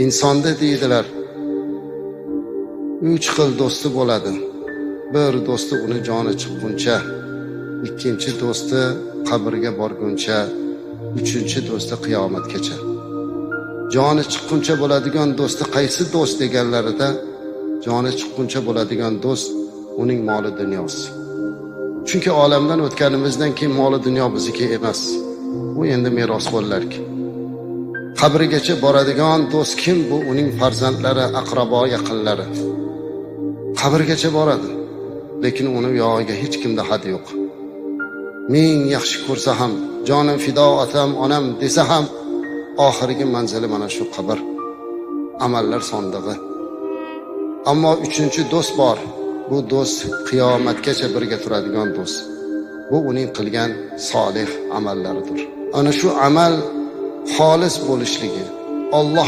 Insonda deydilar, uch xil do'sti bo'ladi. Bir do'sti uni joni chiqquncha, ikkinchi do'sti qabrga borguncha, uchinchi do'sti qiyomatgacha. Joni chiqquncha bo'ladigan do'sti qaysi do'st deganlarida, joni chiqquncha bo'ladigan do'st uning moli dunyosi. Chunki olamdan o'tganimizdan keyin moli dunyo bizniki emas. U endi merosxo'rlarki. Qabrigacha boradigan do'st kim? Bu uning farzandlari, aqrabo, yaqinlari. Qabrgacha boradi, lekin uni yog'iga hech kimda had yo'q. Ming yaxshi ko'rsa ham, jonim fido otam, onam desa ham, oxirgi manzili mana shu qabr. Amallar sondig'i. Ammo uchinchi do'st bor. Bu do'st qiyomatgacha birga turadigan do'st. Bu uning qilgan solih amallaridir. Ana shu amal xolis bo'lishligi, Alloh